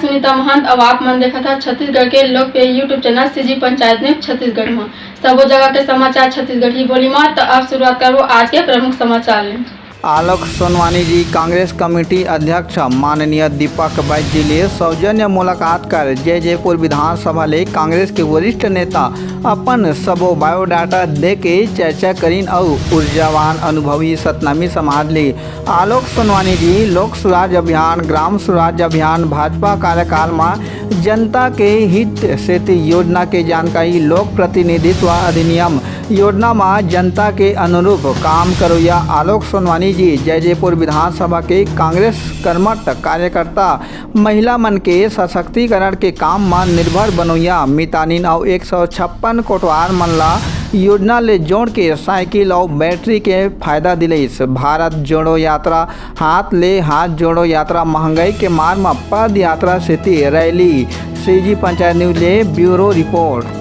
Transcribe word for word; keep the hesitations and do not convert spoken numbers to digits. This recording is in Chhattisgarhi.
सुनीता महंत, अउ आप मन देखत हा छत्तीसगढ़ के लोकप्रिय YouTube channel CG panchayat news Chhattisgarh म। सबो जगह के समाचार छत्तीसगढ़ी बोली म। त अब शुरुआत करबो आज के प्रमुख समाचार ले। आलोक सोनवानी जी कांग्रेस कमेटी अध्यक्ष माननीय दीपक बैज जी ले सौजन्य मुलाकात कर जैजैपुर विधानसभा ले कांग्रेस के वरिष्ठ नेता अपन सबो बायोडाटा दे के चर्चा करिन अउ ऊर्जावान अनुभवी सतनामी समाज ले आलोक सोनवानी जी लोक सुराज अभियान, ग्राम सुराज अभियान, भाजपा कार्यकाल म जनता के हित सेती योजना के जानकारी, लोक प्रतिनिधित्व अधिनियम योजना म जनता के अनुरूप काम करोइया आलोक सोनवानी जी जैजैपुर विधानसभा के कांग्रेस कर्मठ कार्यकर्ता, महिला मन के सशक्तिकरण के काम म निर्भर बनोइया मितानिन अउ एक सौ छप्पन कोटवार मन ला योजना ले जोड़ के साइकिल अउ बैटरी के फायदा दिलइस। भारत जोड़ो यात्रा, हाथ ले हाथ जोड़ो यात्रा, महंगाई के मार म पद यात्रा सेती रैली। सीजी पंचायत न्यूज ले ब्यूरो रिपोर्ट।